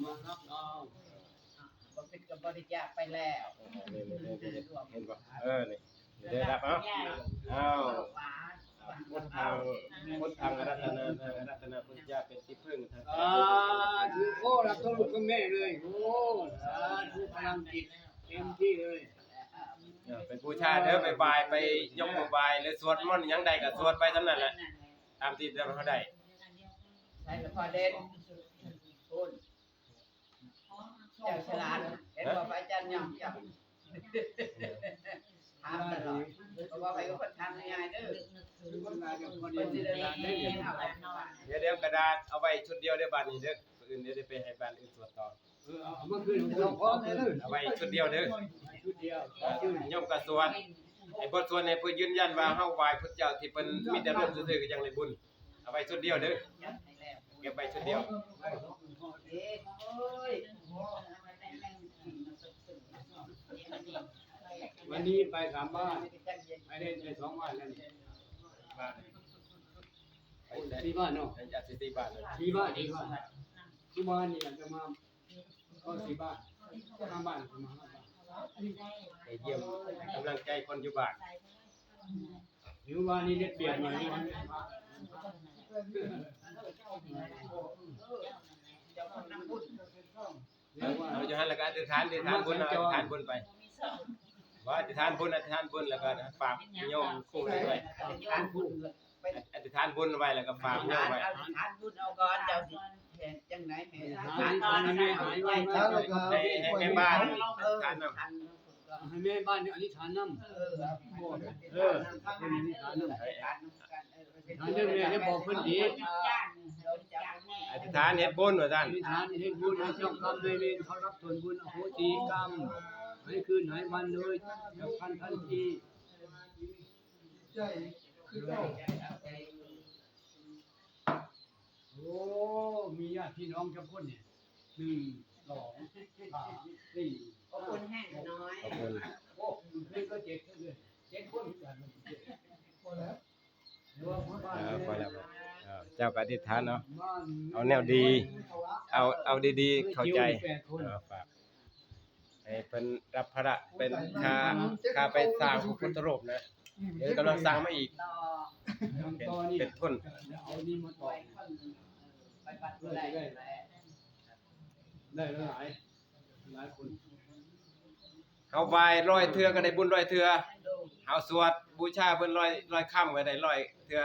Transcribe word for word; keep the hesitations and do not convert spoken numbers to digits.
มารับเอา บ่ผิดกับบริจาคไปแล้ว นี่ๆๆๆ เห็นบ่ เออ นี่ ได้รับเอา เอา พุทธัง พุทธังอาราธนา อาราธนาพุทธเจ้าเป็นที่พึ่งทาง สาธุ โอ้ รับโทษลูกกับแม่เลย โอ้ สาธุ พลังจิตเต็มที่เลย เออ ไปบูชาเด้อ ไปไหว้ ไปยกมือไหว้ หรือสวดมนต์หยังใดก็สวดไปเท่านั้นแหละ ตามที่เราได้ ใส่หลวงพ่อเด่น คุณ เจ้าฉลาด เห็นบอกพระอาจารย์ย่องเจ้า ถามตลอด เพราะว่าไปก็คนถามง่ายๆเด้อ คนมาเดี๋ยวคนเดียว คนสิได้เรียนเอา เดี๋ยว เดี๋ยวกระดาษเอาไว้ชุดเดียวเด้อ บ้านนี้เด้อ มื้ออื่นเดี๋ยวได้ไปให้บ้านอื่นสวดต่อ เออ เอา เอามาคืนหลวงพ่อเลยเด้อ เอาไว้ชุดเดียวเด้อ ชุดเดียว โยมก็สวด ไอ้บทสวดเนี่ยเพื่อยืนยันว่าเฮาไหว้พุทธเจ้าที่เพิ่นมีแต่รูปซื่อๆก็ยังได้บุญ เอาไว้ชุดเดียวเด้อ เก็บไว้ชุดเดียว วันนี้ไปสามบ้าน ไปได้ไปสองบ้านแล้วนี่ บ้าน ไปได้ สี่บ้านเนาะ ไปจัดสี่บ้านเลย สี่บ้าน สี่บ้าน สี่บ้านนี่อาจจะมา ก็สี่บ้าน ห้าบ้าน ประมาณห้าบ้าน ไปเยี่ยมให้กำลังใจคนอยู่บ้าน หรือว่านี่ได้เปรียบหน่อยนึง เอาอยู่หั่นแล้วก็อธิษฐาน อธิษฐานบุญ เอาอธิษฐานบุญไป ว่าอธิษฐานบุญ อธิษฐานบุญ แล้วก็ฝากโยมคู่ไปด้วย อธิษฐานบุญ อธิษฐานบุญไว้ แล้วก็ฝากโยมไว้ อธิษฐานบุญเอาก่อน เจ้าสิเฮ็ดจังได๋แม่ อธิษฐาน ให้แม่ ให้แม่บ้าน เออ อธิษฐานนำ ให้แม่บ้านนี่อธิษฐานนำ เออ เออ อธิษฐานนำ อธิษฐานเรื่องแม่ได้บอกเพิ่นอีก อธิษฐานเฮ็ดบุญว่าซั่น อธิษฐานเฮ็ดบุญให้เจ้ากรรมนายเวรเขารับส่วนบุญอโหสิกรรม ให้คืนให้วันเลย ฉับพลันทันที ใจคือเก่า โอ้ มีญาติพี่น้องจักคนเนี่ย หนึ่ง สอง สาม สี่ ขอบคุณแห้งน้อย ขอบคุณ โอ้ นี่ก็เจ็ดคนเลย เจ็ดคนเหมือนกัน พอแล้ว เออ พอแล้ว เออ เจ้าก็อธิษฐานเนาะ เอาแนวดี เอา เอาดีๆ เข้าใจ เออ ฝาก ให้เพิ่นรับภาระเป็นค่า ค่าไปสร้างพระพุทธรูปนะ เดี๋ยวกำลังสั่งมาอีก เป็น เป็นทุน เอานี่มาต่อ เพื่อจะได้ ได้หลาย หลายคน เฮาไหว้ร้อยเทื่อก็ได้บุญร้อยเทื่อ เฮาสวดบูชาเพิ่นร้อย ร้อยค่ำก็ได้ร้อยเทื่อ